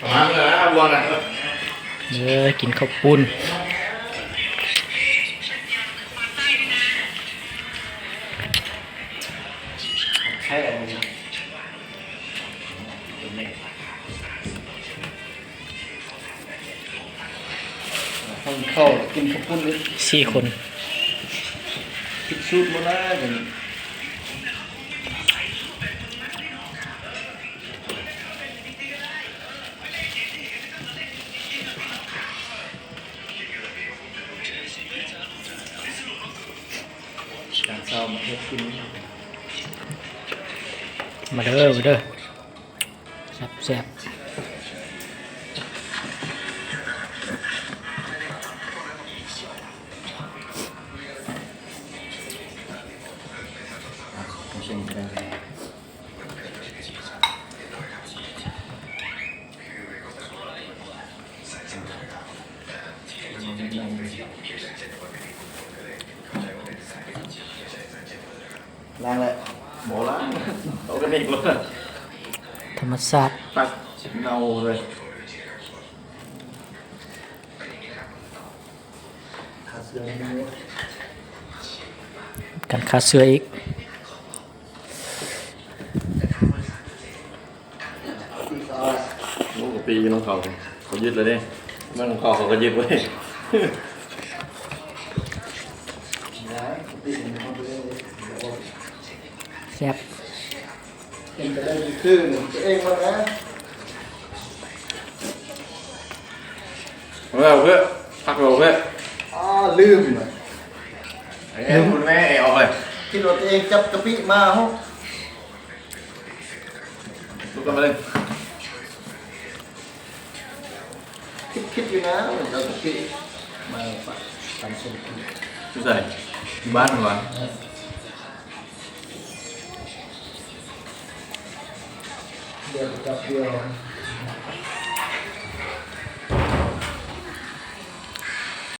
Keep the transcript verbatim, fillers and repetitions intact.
ประมาณนั้นนะบวงนะ เด้อ กินข้าวปุ้น ให้เอา ห้องเข้ากินข้าวปุ้นเลย สี่คน ชุดชุดมาแล้วกัน การเศร้ามาเฮ็ดกิน มาเด้อมาเด้อแซ่บแซ่บ ล้างแล้วโบราณเอากันเองเลย ธรรมชาติ ตัดเงาเลย การฆ่าเชื้ออีก ลูกกับปีน้องเขาเขายึดเลยเนี่ยเรื่องของเขาเขาก็ยึดไว้ แซ่บ เป็นไปได้ดีขึ้นตัวเองมานะ เอาเพื่อพักเราเพื่อ อ๋อลืม เอ้ยคุณแม่เอออกเลย คิดว่าตัวเองจับกะปิมาฮะ ลุกกันมาเลย คิดคิดอยู่นะเหมือนกับกะปิมาปะทำส้มตำ ไม่ใส่ที่บ้านมันวะ เดียวกับเดียว